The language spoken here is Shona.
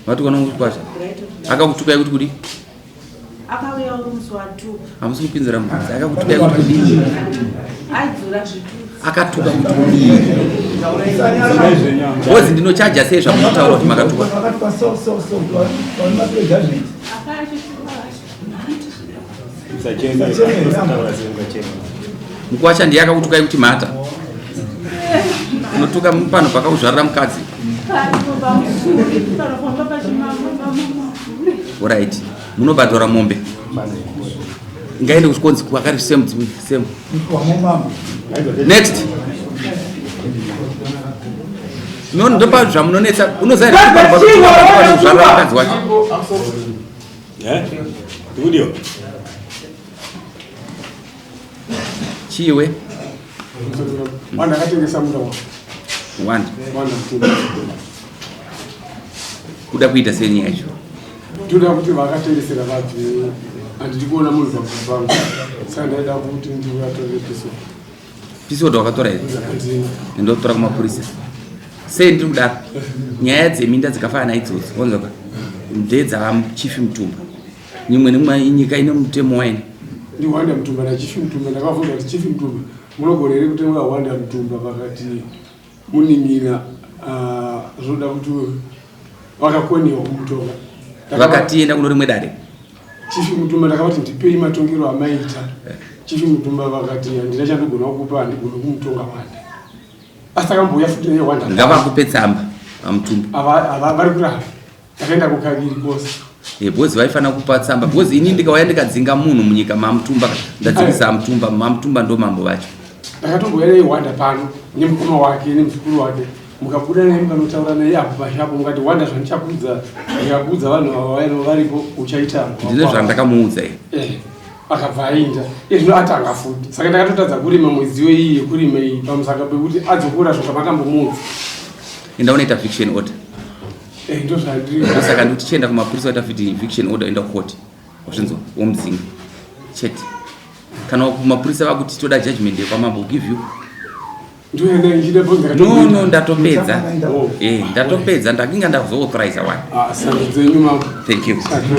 Vatukwa nomukwasha. Akakutukai kuti kudi? Hamusi kupinzira mubvunzo. Akakutukai kuti kudii? Akatuka kuti kudii? Bozi ndinochaja sei zvamunotaura kuti makatukwa? Mukwasha ndiye akakutukai kuti mhata. Unotuka pano pakakuzvarira mukadzi. Alright. Munobhadhara mombe. Ngaende kuchikonzi kwakari same same. Next. No ndopa zvamunonetsa unoziva here mukadzi wacho. Eh? Ndikudiwa. Chiwe. Wanda akatengesa munda wako. Wanda. Wanda mutengesa. Kuda kuita sei nyaya yacho? Toda kuti vakatengesera vabve handidi kuona munhu pabva pangu. Saka ndaida kuti ndivatore piso. Piso wakatora here? Ndotora kumapurisa. Sei ndiri kudaro? Nyaya dzeminda dzakafanana idzodzo, wanzwa ndedza Chief Mutumba. Nyimwe nemwe nyika ine mutemo waini. Ndiwanda Mutumba naChief Mutumba ndakavhunza kuti Chief Mutumba munogona here kutenga Wanda Mutumba vakati munin'ina ah, zvoda kuti vakakoniwa kumutonga. Vakatienda kuno rimwe dare. Chief Mutumba ndakavati ndipei matongero amaita. Chief Mutumba vakati handina chandogona kukupa handigoni kumutonga Wanda. Asi akambouya futi naye Wanda. Ngavakupe tsamba vaMutumba. Ava vari kuramba. Takaenda kukaviri kose. Eh, because vaifanira kupa tsamba because ini ndikauya ndikadzinga munhu munyika mamutumba ndadzingisa amutumba mamutumba ndo mambo vacho. Ndakatombouya naye Wanda pano nemukoma wake nemuzukuru wake mukabuda naye mukanotaura naye apo pashapo mukati Wanda zvandichakuudza ndikakuudza vanhu ava vaino varipo uchaita Ndine zvandakamuudza ini. Eh, akabva ainda izvino atanga futi saka ndakatotadza kurima mwedzi iyi yekurima iyi pamusaka pekuti adzokora zvakamakambomuudza. Enda unoita eviction order. Eh, ndozvandiri. Saka ndikuti chienda kumapurisa waita futi eviction order enda kucourt. Wazvinzwa womudzinga. Chete. Kana kumapurisa vakuti toda judgment yekwamambo give you. Ndoenda ndichida bvunza No no ndatopedza. Oh. Eh, ndatopedza ndakinga ndazoauthorize one. Ah, sando dzenyu mambo. Thank you. Sando.